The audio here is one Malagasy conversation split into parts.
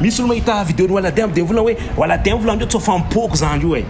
Misy olo mahita video ny Waladin de mivolagna hoe Waladin volagny ndreo tsao fa mipôko zandry io e.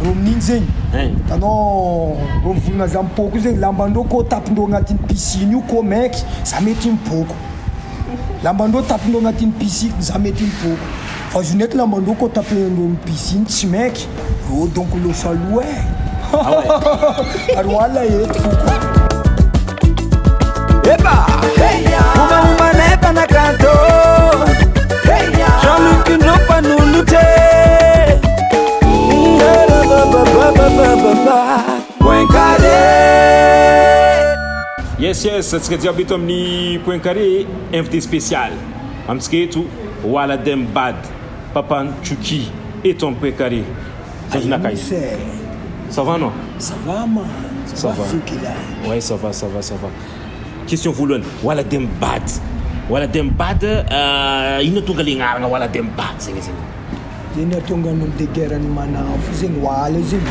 Rô amin'igny zegny, hitanao rô mivolagna za mipôko io zegny, lambandreo kô tapindreo agnatin'ny piscine io kô maiky, za mety mipôko, lambandreo tapindreo agnatin'ny piscine za mety mipôko, fa izy io ndraiky lambandreo kô tapindreo amin'ny piscine tsy maiky, rô donc lôsa loha e, ary hoala eto fô koa. Epa! Omaomanay mpanakanto Jean-Luc no mpanolotra Point carré. Yes yes, antsika jiaby eto amin'ny Point Carré, invité spécial amintsika eto Waladem Bad, Papan'i Tchouki eto amin'ny Point Carré. Zandrinakahy. Misy e. Ça va anao? Ça va ma. Ça va. Zoky lahy. Ouais, ça va, ça va, ça va. Question voalohany, Waladem Bad. Waladem Bad, inona tonga le agnarana Waladem Bad zegny zegny? Zegny atonga nom de guerre ny manafo zegny wala zegny.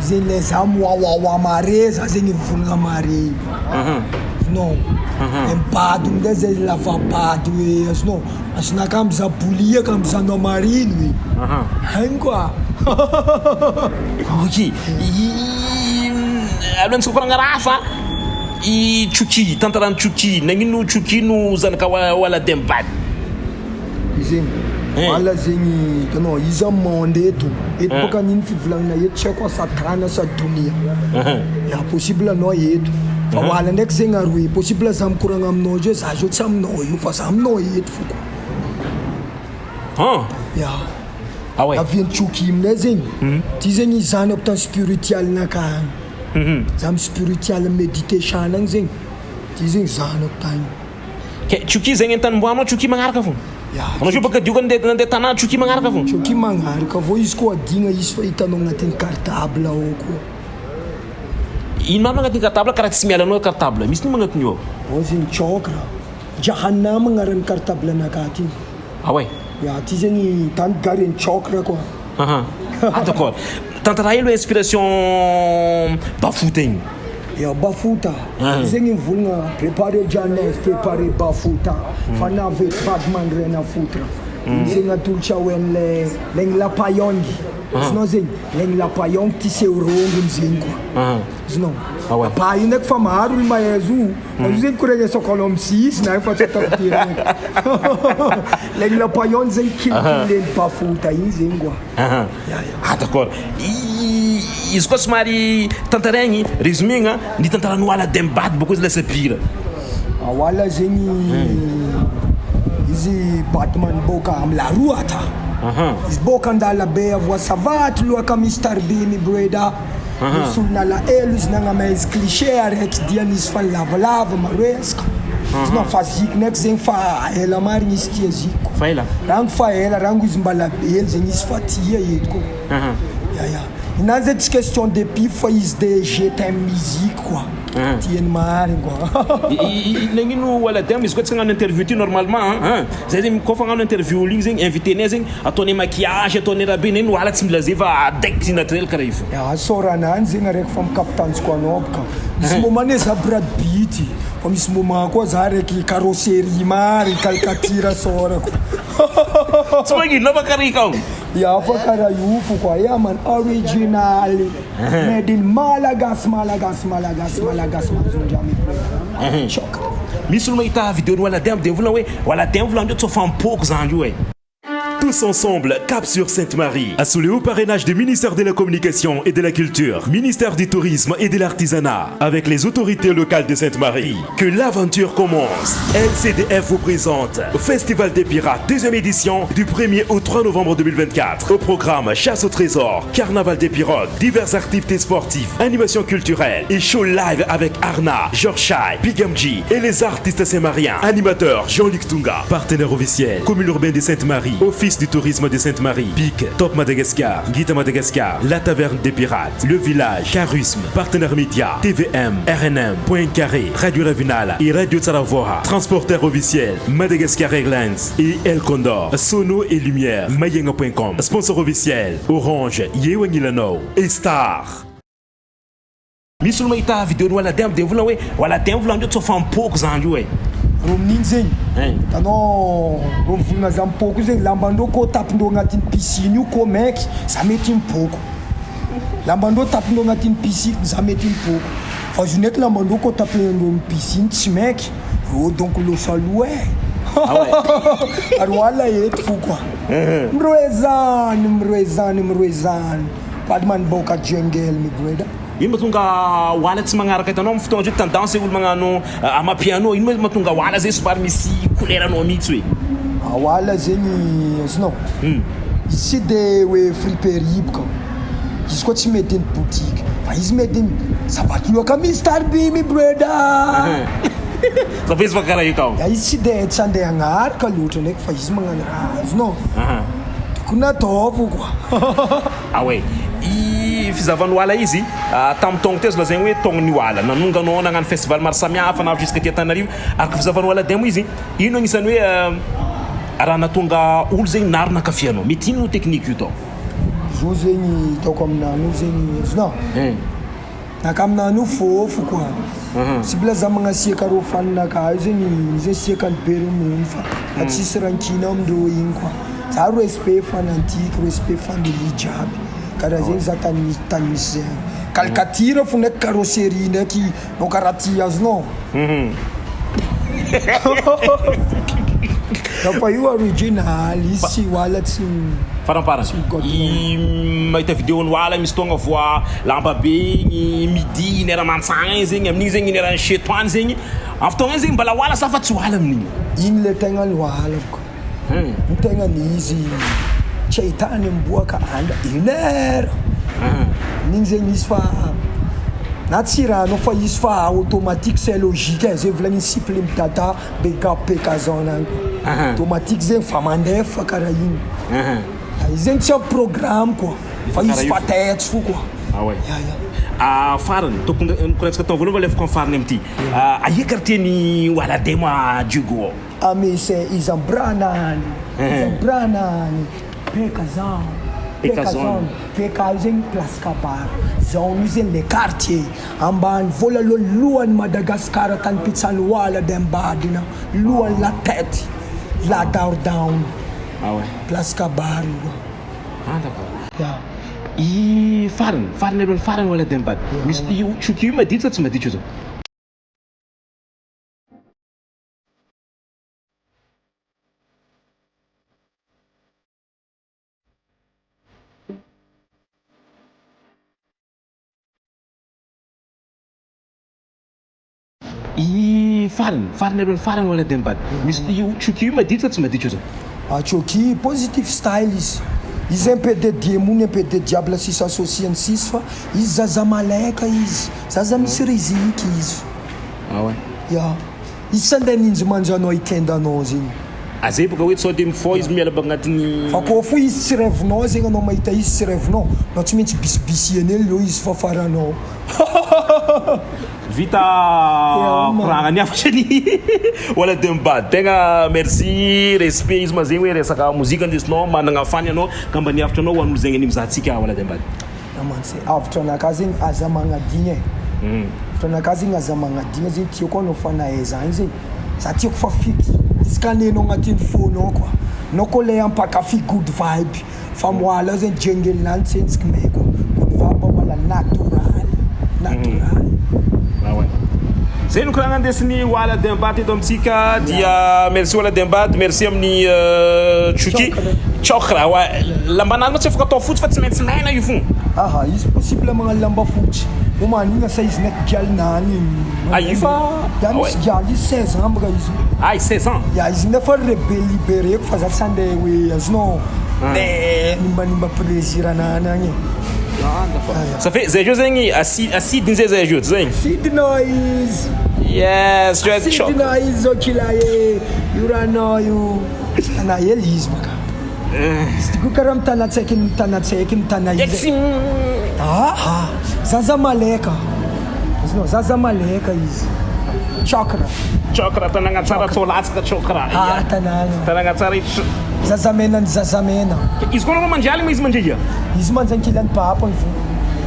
Zegny le za miwawawa mare za zegny mivolagna mare io. Non. Bado amizay zay lava bado hoe azonao. Azonaka amy za boliaka amy zanao mariny hoe. Hainy koa. Ok. Alohan'ny tsy hikoragna raha hafa, i Tchouki, tantaran'i Tchouki, nagnino Tchouki no zanaka Waladem Bad? Zegny. Wala zegny hitanao izy amy monde eto. Eto bôka n'ino fivolagnana eto tsy haiko asa tany sa donia. Ya possible anao eto. Fa wala ndraiky zegny aroe possible za mikoragna aminao zao za zao tsy aminao io fa za aminao eto fô koa. Han. Ya. Ah ouais. Avian'i Tchouki aminay zegny. Ty zegny zanako tany spiritual nakah agny. Za amy spiritual meditation agny zegny. Ty zegny zanako tagny. Ke Tchouki zegny an-tanimboanao Tchouki magnaraka fô. Ya. Anao zio baka dioka nandeha nandeha tanà Tchouki magnaraka fô. Tchouki magnaraka avao izy koa adigna izy fa hitanao agnatin'ny cartable ao koa. Ino marina agnatin'ny cartable karaha tsy miala anao cartable misy nino agnatin'io ao? Ao zegny Tchokra, Jahannam agnaran'ny cartable anakahy ty. Ah ouais. Ya ty zegny tany garen'i Tchokra koa. Aha. Ah d'accord. Tantara hely hoe inspiration Bafuta igny. Ya Bafuta. Zegny mivolagna préparer Janez, préparer Bafuta. Fa navy Badman rien à foutre. Igny zegny atolotra ho an'ilay laigny Lapayong. Azonao zegny? Laigny Lapayong ty seho rongony zegny koa. Azonao? Apa io ndraiky fa maro olo mahay azy io. Fa io zegny koregnesako alo amy sisy na io fa tsy ataoko direct. Laigny Lapayong zegny kilikileny Bafuta igny zegny koa. Ah d'accord. Izy koa somary tantaraigny, résumé-gna, ny tantaran'i Wala Dembad bôko izy lasa mpihira. Wala zegny izy Batman bôka amy laroata. Izy bôka andala be avoasavaty loaka Mister B mi breda. Nisy olo nalahelo izy nagnamay izy cliché araiky dia nisy fa lavalava maroesaka. Izy ma fa ziky ndraiky zegny fa ela marigny izy tia ziko. Fa ela? Rango fa ela, rango izy mbala hely zegny izy fa tia eto koa. Ya ya. Ninazy zegny tsy question de pif fa izy de je t'aime musique quoi. Tiany marigny quoi. Nagnino Aladin izy koa tsy hagnano interview ty normalement an, zay zegny kôfa hagnano interview olo igny zegny invité-nay zegny ataonay maquillage ataonay raha be neny wala tsy mila zay fa direct naturel karaha io fô. Ya sôranany zegny araiky fa mikaptanjoko anao boka. Misy moment anie za Brad Pitt fa misy moment koa za araiky carrosserie marigny caricature sôrako. Tsy magnino fa karaha io kao. Ya fa karaha io fô koa ya man original made in Malagasy Malagasy Malagasy Malagasy Manjonjamy Choc. Misy olo mahita vidéo ny Waladin de mivolagna hoe Waladin volagny ndreo tsao fa mipôko zandry io e. Tous ensemble, cap sur Sainte-Marie. Sous le haut parrainage du ministère de la Communication et de la Culture, ministère du Tourisme et de l'Artisanat, avec les autorités locales de Sainte-Marie, que l'aventure commence. LCDF vous présente Festival des Pirates, deuxième édition, du 1er au 3 novembre 2024. Au programme Chasse au trésor, Carnaval des pirogues, diverses activités sportives, animations culturelles et show live avec Arna, Georges Chai, Big MG et les artistes saint-mariens. Animateur Jean-Luc Tunga, partenaire officiel, commune urbaine de Sainte-Marie, Office du tourisme de Sainte-Marie, PIC, Top Madagascar, Guita Madagascar, La Taverne des Pirates, Le Village, Charisme, Partenaire Média, TVM, RNM, Point Carré, Radio Ravinala et Radio Tsaravoa, Transporteur officiel, Madagascar Airlines et El Condor, Sono et Lumière, Mayenga.com, sponsor officiel, Orange, Yewanilano et Star. Misy olo mahita vidéo ny Waladin de mivolagna hoe Waladin volagny ndreo tsao fa mipôko zandry io e. Reo amin'igny zegny, hitanao reo mivolagna za mipôko io zegny, lambandreo kô tapindreo agnatin'ny piscine io kô maiky, za mety mipôko. Lambandreo tapindreo agnatin'ny piscine, za mety mipôko. Fa izy io ndraiky lambandreo kô tapinandreo amin'ny piscine tsy maiky, reo donc lôsa loha e. Ary hoala eto fo koa. Miroezany, miroezany, miroezany. Badman boka jungle mi brother. Ino mahatonga Wala tsy magnaraka hitanao amin'ny fotoagna zao tendance olo magnano amapiano ino ma mahatonga Wala zay somary misy couleur anao mihitsy hoe. Wala zegny azonao izy tsy de hoe friperie boka izy koa tsy made in boutique fa izy made in zava-toloaka Mister B mi brother. Za fa izy fa karaha io kao. Ya izy tsy de tsy andeha agnaraka loatra ndraiky fa izy magnano raha azonao tokony ataovy koa. Ah ouais. I fizahavan'i Wala izy, tamin'ny taogno teo azo lazaigny hoe taognon'i Wala. Nanonga anao nagnano festival maro samihafa na jusque aty Antananarivo. Araka fizahavan'i Wala demo izy, ino agnisan'ny hoe raha nahatonga olo zegny naro nankafy anao? Mety ino technique io tao? Zo zegny hitako aminany io zegny azonao? Naka aminany io fôfo koa. Possible za magnasiaka reo fan-nakahy io zegny, io zegny siakany be ronono fa fa tsisy rankine amindreo igny koa. Za respect fanatique, respect family jiaby. Karaha zegny za tany tany misy zay agny. Calcatira fo ndraiky carrosserie ndraiky nao karaha ty azonao. Fa io original, izy tsy hoala tsy. Faramparany, i mahita vidéo ny hoala misy fotoagna voa lamba be igny midi une heure mantsagna igny zegny, amin'igny zegny une heure chez toi any zegny, amin'ny fotoagna igny zegny mbala hoala sa fa tsy hoala amin'igny? Igny le tegna ny hoala bôka, ny tegna ny izy tsy ahitany miboaka andra une heure, amin'igny zegny izy fa na tsy rahanao fa izy fa automatique c'est logique e, zay volagniny Supreme Dada BK PK zone agny koa, automatique zegny fa mandefa karaha igny, izy zegny tsy ampy programme koa fa izy fa taitsy fo koa. Ah ouais. Ah, farany, tokony nikorantsika tao voalohany fa alefako amin'ny farany amin'ity. Aia quartier ny Waladema Diego ao? Amisy Izambrana any, Izambrana any, PK zone, PK zone, PK io zegny place kabaro, zone io zegny le quartier, ambanivola aloha lohan'i Madagascar tany Pitsaloala de Ambadina, lohan'ny la tête, la down, Ah ouais. place kabaro io. Ah d'accord. Ya. I farany, farany alohan'ny farany Waladem Bad. Misy io tsoky io maditra sa tsy maditra io zao? I farany, farany alohan'ny farany Waladem Bad. Misy io tsoky io maditra sa tsy maditra io zao? Ah Tchoki, positif style izy. Izy un peu de demony, un peu de diable sisa associé ny sisa fa izy zaza malaika izy, zaza misy riziky izy fa. Ah ouais. Ya. Izy tsy andeha ninjy manjanao hitendanao zegny. Ah zay boka hoe sao de mifoha izy miala baka agnatin'ny. Fa koa fo izy tsy revinao zegny anao mahita izy tsy revinao, anao tsy maintsy bisibisiany hely eo izy fa faranao. Vita koragna ny hafatra ny wala de mibady tegna merci respect izy ma zegny hoe resaka mozika indesinao managna fan anao ka mba ny hafatra anao ho an'olo zegny mizaha antsika wala de mibady. Namantsy avotra anakahy zegny aza magnadigna e, avotra anakahy zegny aza magnadigna zegny tiako anao fa nahaiza agny zegny za tiako fa fiky scanner-nao agnatin'ny fônao koa anao koa le mpankafy good vibe fa moala eo zegny jungle-nany tsentsiky may koa good vibe mbola natoraly natoraly. Zay no koragna andesin'i Wala Demba teto amintsika dia merci Wala Demba merci amin'ny Tchoki Tchokra wa lambanany ma tsy afaka atao fotsy fa tsy maintsy mena io fo. Aha izy possible magnano lamba fotsy omanigna sa izy ndraiky gialinany igny. Ah io fa Ya misy gialy izy 16 ans baka izy. Ah 16 ans. Ya izy nefa rebe libereko fa za tsy andeha hoe azonao le nimbanimba plaisir anany agny e. Ça fait zay zao zegny asidiny zay zay zao zegny. Asidinao izy. Yes, je suis choc. Asidinao izy zao kila e. Io ranao io. Ana hely izy baka. Izy ty koa karaha mitana tsaiky mitana tsaiky mitana izy. Ah, zaza maleka. Azonao zaza maleka izy. Chakra. Chakra tanagna tsara tsao latsaka chakra. Ah, tanagna. Tanagna tsara izy. Zazamena ny zazamena. Izy koa anao mandrialigny ma izy mandria? Izy manjy ankilany papany fo.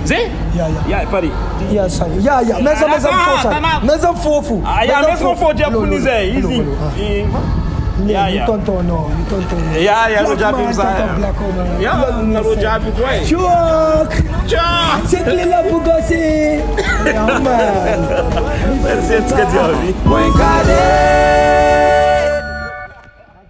Zay? Ya, ya. Ya, pare. Ya, sa. Ya, ya. Meza, meza Ah, mfofo. tá Meza mfofo. Ah, ya, meza mfofo jiaby zay, izy. Ya, Ya, ya. You don't know, you don't know. Ya, ya, Black jiaby man, mizay. tata black woman. Ya, nareo jiaby koa e. Tchok! Tchau! C'est que la bugossi! Yeah, man. Merci antsika jiaby. Point carré.